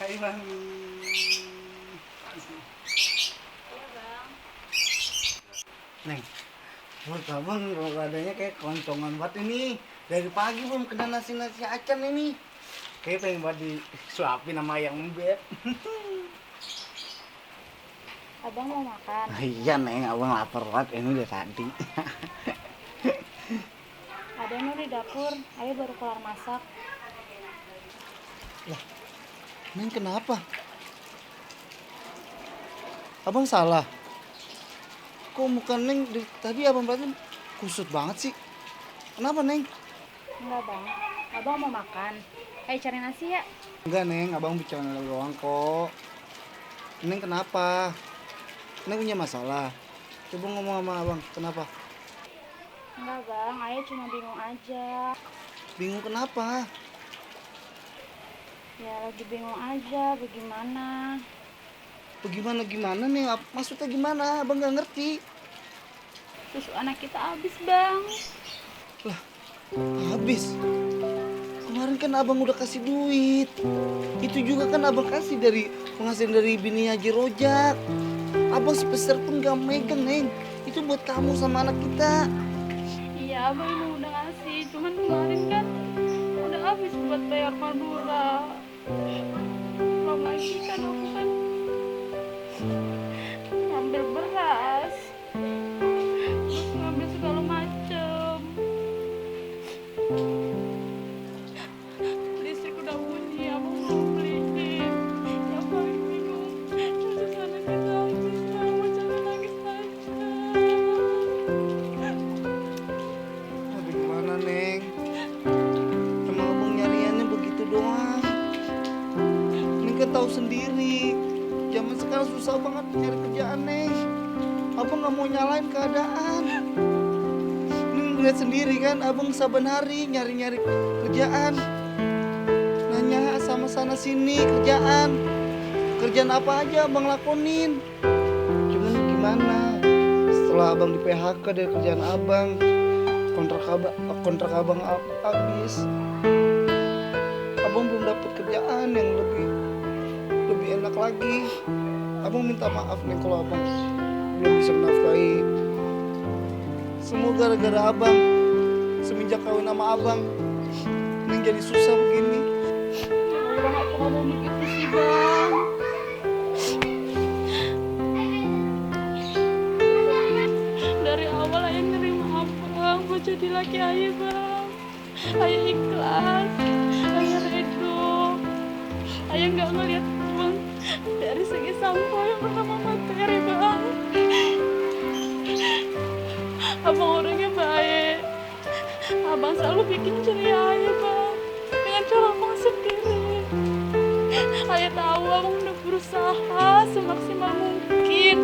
Hai Mami. Iya bang. Neng, buat abang kalau adanya kayak keloncongan banget ini. Dari pagi belum kena nasi-nasi acan ini. Kayak pengen buat disuapin sama ayam beb. Abang mau makan? Iya Neng, abang lapar banget ini udah tadi. Ada Nur di dapur. Ayah baru kelar masak. Lah, Neng kenapa? Abang salah. Kok muka Neng dari tadi abang perhatiin kusut banget sih. Kenapa Neng? Enggak bang. Abang mau makan. Ayo cari nasi ya. Enggak Neng, abang bicara doang kok. Neng kenapa? Neng punya masalah. Coba ngomong sama abang, kenapa? Enggak bang. Ayah cuma bingung aja. Bingung kenapa? Ya lagi bingung aja. Bagaimana? Bagaimana Neng? Maksudnya gimana? Abang nggak ngerti. Susu anak kita habis bang. Lah, habis. Kemarin kan abang udah kasih duit. Itu juga kan abang kasih dari penghasilan dari bini Haji Rojak. Abang sepeser pun gak megang Neng. Itu buat kamu sama anak kita. Iya abang emang udah ngasih. Cuman kemarin kan udah habis buat bayar Madura. Belum lagi kan aku kan ngambil beras. Terus ngambil segala macem. Listrik udah bunyi, abang belum beliin. Ya paling bingung. Susu sana kita habis, bang. Mau jangan nangis aja. Tapi gimana Neng? Emang abang nyariannya begitu doang. Neng kan tahu sendiri. Zaman sekarang susah banget nyari kerjaan Neng. Abang nggak mau nyalain keadaan. Neng lihat sendiri kan, abang saban hari nyari-nyari kerjaan. Nanya sama sana sini kerjaan. Kerjaan apa aja abang lakonin. Cuman gimana? Setelah abang di PHK dari kerjaan abang, kontrak abang habis. Abang belum dapat kerjaan yang lebih enak lagi. Abang minta maaf nih kalau abang belum bisa menafkahi. Semua gara-gara abang. Semenjak kawin sama abang, Neng jadi susah begini. Bang, aku ngomong begitu sih bang. Dari awal ayah nerima abang mau jadi laki ayah bang. Ayah ikhlas, ayah redo. Ayah nggak ngeliat abang dari segi sampah yang bernama materi bang. Abang orangnya baik. Abang selalu bikin ceria ayah bang dengan cara abang sendiri. Ayah tahu abang udah berusaha semaksimal mungkin.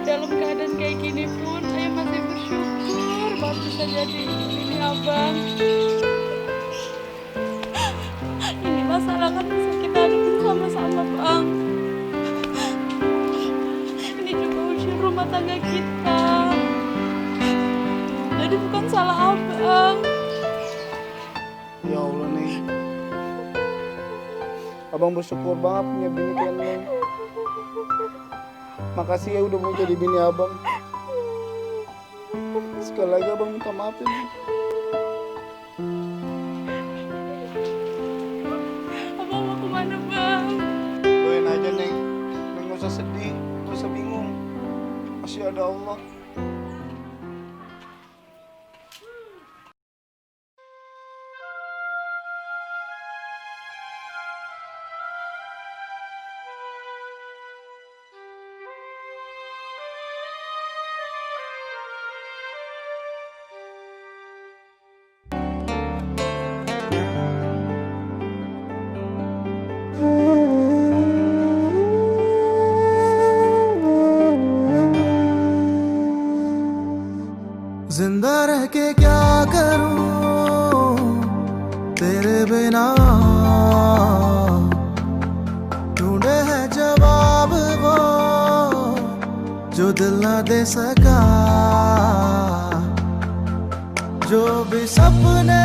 Dalam keadaan kayak gini pun ayah masih bersyukur banget bisa jadi ini abang. Ini masalah kan bisa kita hadapin sama-sama bang. Ini juga ujian rumah tangga kita. Jadi bukan salah abang. Ya Allah Neng, abang bersyukur banget punya bini kayak Neng. Makasih ya udah mau jadi bini abang. Sekali lagi abang minta maaf ya Neng. Abang mau kemana bang? Doain aja Neng. Neng gak usah sedih, gak usah bingung. Masih ada Allah. जिंदा रह के क्या करूं तेरे बिना ढूंढे है जवाब वो जो दिल ना दे सका जो भी सपने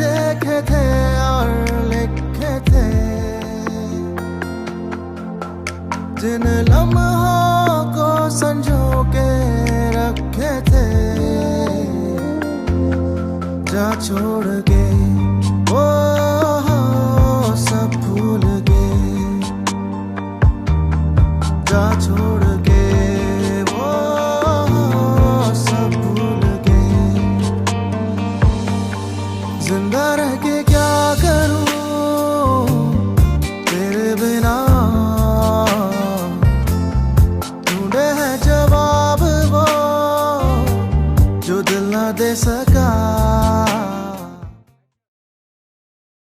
देखे थे और लिखे थे जिन लम्हों को संजो के रखे थे जा छोड़ के वो सब भूल गए जा छोड़ के वो सब भूल गए जिंदा रह के क्या करूं तेरे बिना ढूंढे हैं जवाब वो जो दिल ना दे सका.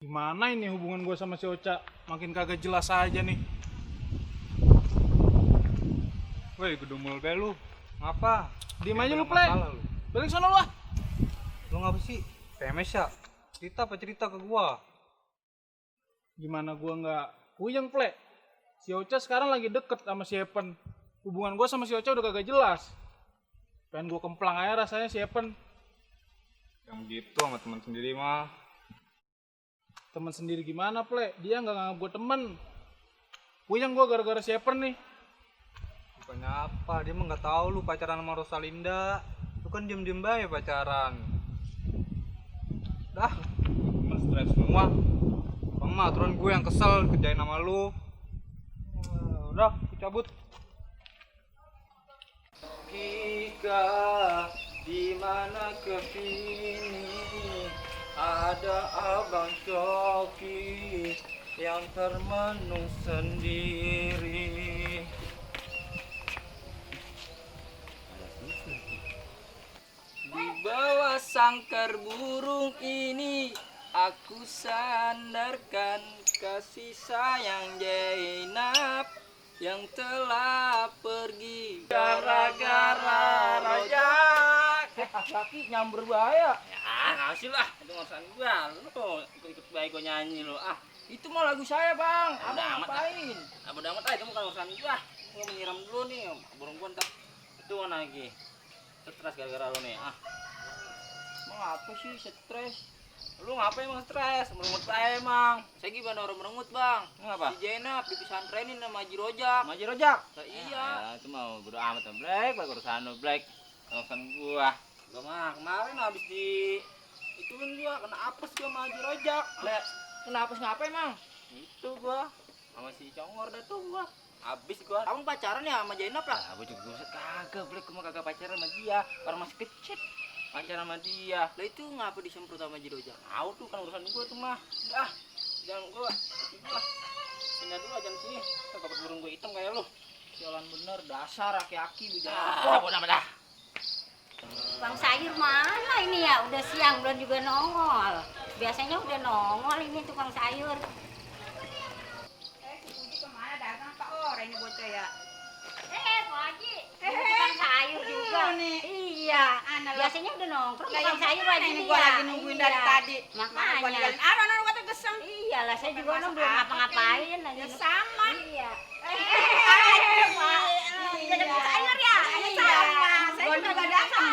Gimana ini hubungan gue sama si Ocha? Makin kagak jelas aja nih. Woi, gedumul be lu. Ngapa? Diem aja lu, Banyak Play. masalah lu. Balik sono lu ah. Lu ngapa sih? PMS ya? Cerita apa cerita ke gua? Gimana gua nggak puyeng, Play? Si Ocha sekarang lagi deket sama si Epen. Hubungan gua sama si Ocha udah kagak jelas. Pengen gua kemplang aja rasanya si Epen. Yang begitu sama teman sendiri mah. Temen sendiri gimana, Play? Dia nggak nganggap gua temen. Puyeng gua gara-gara si Epen nih. Bukannya apa? Dia mah nggak tahu lu pacaran sama Rosalinda. Lu kan diem-diem bae pacaran. Dah, temen stres semua. Bang mah aturan gue yang kesel kerjain sama lu. Udah, cabut. Jika di mana kesini ada abang Coki yang termenung sendiri. Di bawah sangkar burung ini aku sandarkan kasih sayang Zainab yang telah pergi gara-gara rojak. Laki nyamber bahaya. Ya, ngasih lah, itu ngurusan gua. Lu tuh ikut baik gua nyanyi lu. Ah, Itu mah lagu saya, Bang. Udah Abang amat, ngapain? bodo amat ah, itu bukan urusan gua. Gua menyiram dulu nih, burung gua ntar. Itu mana lagi? Stres gara-gara lu nih. Ah, Emang apa sih stres? lu ngapain emang stres? Merengut aja emang. Saya gimana orang merengut, Bang? Kenapa? Si Zainab dipesantrenin sama Haji Rojak. Maji rojak? Lah, Ya, iya. itu mau bodo amat sama Black, urusan lu Black. Urusan gua. Gua mah kemarin habis di ituin gua kena apes gua sama Haji Rojak. Lah, kenapa sih ngapain, Mang? Itu gua sama si Congor dah tuh gua. Habis gua. Abang pacaran ya sama Zainab lah? Ah, gua juga buset kagak, Black, gua mah kagak pacaran sama dia. Orang masih kecil. Pacaran sama dia. Lah itu ngapa disemprot sama Haji Rojak? Tahu tuh kan urusan gua tuh mah. Udah, jangan gua. Pindah dulu aja sini. Tuh dapat burung gua hitam kayak lu. Jalan bener, dasar aki-aki bujang. Ah, bodo amat dah. Bang sayur mana ini ya? Udah siang belum juga nongol. Biasanya udah nongol ini tukang sayur. Kemana dagang Pak Orang ini bocah ya? Pak Haji, ini tukang sayur juga. Iya. Biasanya udah nongkrong tukang sayur aja ini nih gua ya. lagi nungguin dari tadi. Makanya. Gua ninggalin aron gua tuh geseng. Iyalah, saya juga belum ngapa-ngapain aja. Sama. Iya. Pak. Udah dapat sayur ya? Iya. Saya juga gak datang.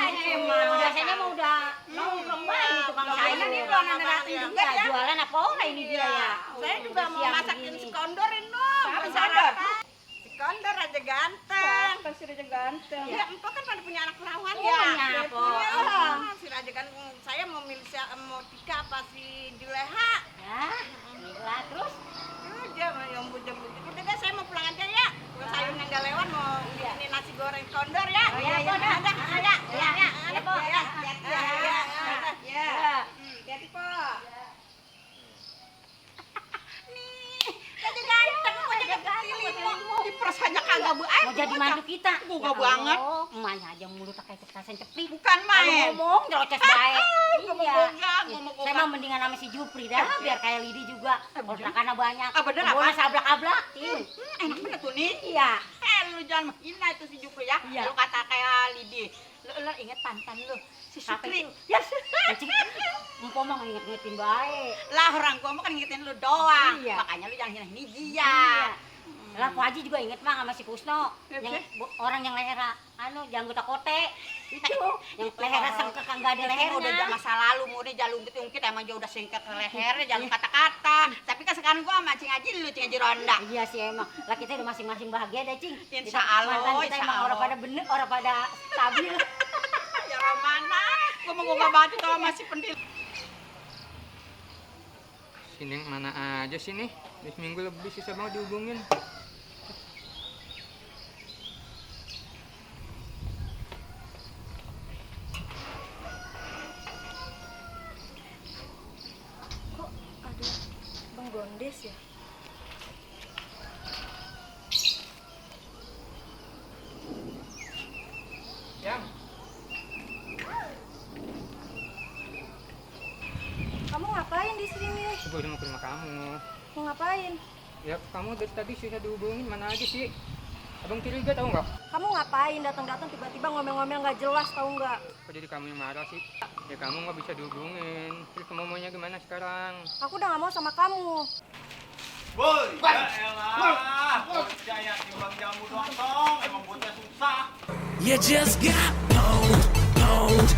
Biasanya mah udah nongkrong banget tukang sayur. Ini belum ada datang juga Iya, ya. jualan apa orang ini dia ya? Saya juga mau Siang masakin begini. sekondorin dong. Sarapan. Sekondor aja ganteng. Si Raja ganteng. Ya, empok kan pada punya anak perawan Oh, ya. punya, Po. Iya. Si Raja ganteng. Saya mau milih mau Tika apa si Juleha. Ya, inilah terus. Dia yang jemput. Udah deh, saya mau pulang aja ya. Sayur yang gak lewat mau ini nasi goreng kondor ya. Oh, iya, iya, ada. iya, iya, Po. Ya. Hati-hati, Po. Nih, Raja ganteng, mau jadi limo. Diperes aja kagak bu. Mau jadi mantu kita. Buka banget. Oh, emaknya aja mulut pakai kekerasan ceplik. Bukan Kalau main. ngomong nyerocos baik. Iya. ngomong Saya mah mendingan sama si Jupri dah, biar kayak Lidi juga. Kontrakannya banyak. Ah, bener apa? Kebunnya sablak-ablak. Enak bener tuh nih. Iya. Lu jangan menghina itu si Jupri ya. Iya. Lu kata kayak Lidi. Lu inget pantan lu. Si Siapa Sukri. itu? Ya, Empok mah nginget-ngingetin baik. Lah orang gua mah kan ngingetin lu doang. Iya. Makanya lu jangan hina dia. Iya. Lah Pak Haji juga inget Mang sama si Kusno, yang orang yang lehernya janggut kote. Itu yang lehernya sengkek enggak ada lehernya. Udah masa lalu, mau dia jalan ungkit-ungkit emang dia udah singkat lehernya, jalan kata-kata. Tapi kan sekarang gua sama Cing Haji lu Cing Haji Ronda. Iya sih emang. Lah kita udah masing-masing bahagia deh, Cing. Insya Allah, Mantan kita insya emang orang Allah. pada bener, orang pada stabil. Ya mana? Gua mau gak batu sama masih pendil. Sini mana aja sih nih? Udah seminggu lebih susah banget dihubungin. Kok ada Bang Gondes ya? Yang Kamu ngapain di sini? gue udah mau ke rumah kamu. Mau ngapain? Ya kamu dari tadi susah dihubungin, mana aja sih? Abang curiga tahu nggak? Kamu ngapain datang-datang tiba-tiba ngomel-ngomel nggak jelas tahu nggak? Kok jadi kamu yang marah sih? Ya kamu nggak bisa dihubungin. Terus kamu maunya gimana sekarang? Aku udah nggak mau sama kamu. Boy, ya elah, bocah yang timbang jamu doang dong, emang bocah susah. You just got pwned, pwned.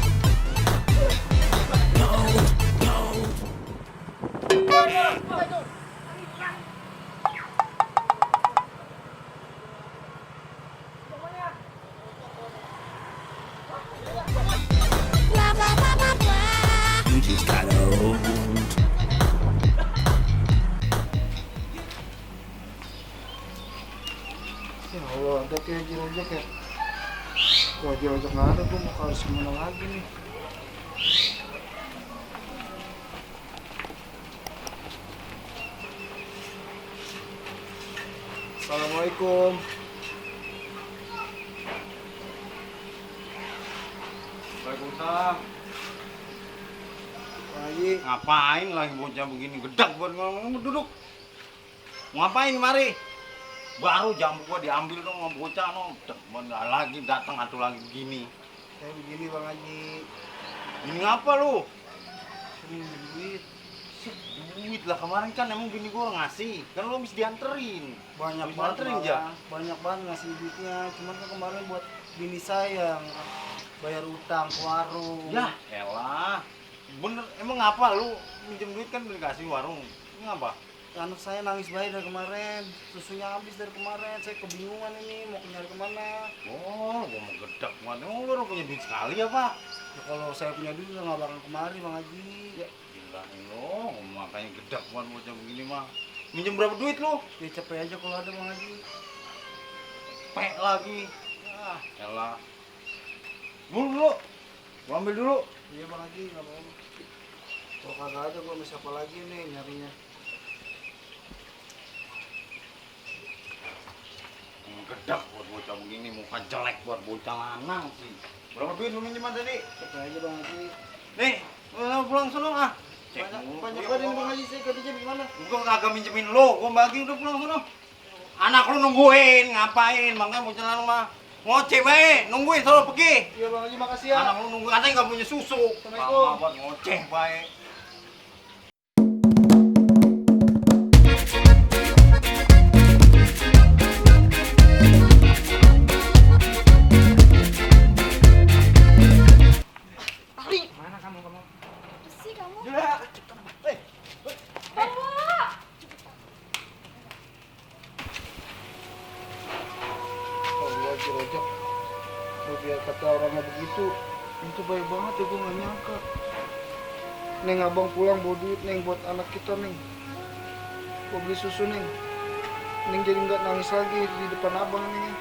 You just got owned. Ya Allah, ada kayak Haji Rojak ya. Kalau Haji Rojak nggak ada, gue mau harus kemana lagi nih? Assalamualaikum. Waalaikumsalam. Pak Haji, Ngapain lagi bocah begini gedak buat ngomong, duduk. Mau ngapain mari? Baru jamu gua diambil dong sama bocah no. Nggak lagi datang atau lagi begini. saya begini Bang Haji. Ini ngapa lu? Ini minjem duit. Duit lah kemarin kan emang bini gua ngasih. Kan lu habis dianterin. Banyak Habis banget dianterin, malah. Ja. Banyak banget ngasih duitnya. Cuman kan kemarin buat bini saya yang bayar utang ke warung. Ya elah. Bener, emang ngapa lu minjem duit kan dikasih warung? Ini ngapa? Anak saya nangis bayi dari kemarin, susunya habis dari kemarin. Saya kebingungan ini mau nyari kemana. Oh, gua mau gedak mana? Oh, lu orang punya duit sekali ya, Pak? Ya, kalau saya punya duit udah nggak bakal kemari Bang Haji. Ya, gila lo, makanya gedak buat bocah begini mah. Minjem berapa duit lu? Ya capek aja kalau ada Bang Haji. Pek lagi. Ah, elah. Dulu, gua ambil dulu. Iya Bang Haji, nggak apa-apa. Kalau kagak ada gua sama siapa lagi nih nyarinya. Gedak buat bocah begini, muka jelek buat bocah lanang sih. Berapa duit lu minjeman tadi? Capek aja Bang Haji. Nih, lu pulang sono ah. Banyak banget ini Bang Haji, saya kerja gimana? Gua kagak minjemin lu, gua bagi udah pulang sono. Anak lu nungguin, ngapain? Makanya bocah lanang mah ngoceh bae, nungguin selalu pergi. Iya Bang Haji, makasih ya. Anak lu nunggu katanya nggak punya susu. Assalamualaikum. Mama buat ngoceh bae. Mana kamu? Apa sih kamu? Ya. Allah Haji Rojak. Kalau biar kata orangnya begitu, itu baik banget ya, gue gak nyangka. Neng abang pulang bawa duit Neng buat anak kita Neng. Gue beli susu Neng. Neng jadi nggak nangis lagi di depan abang Neng.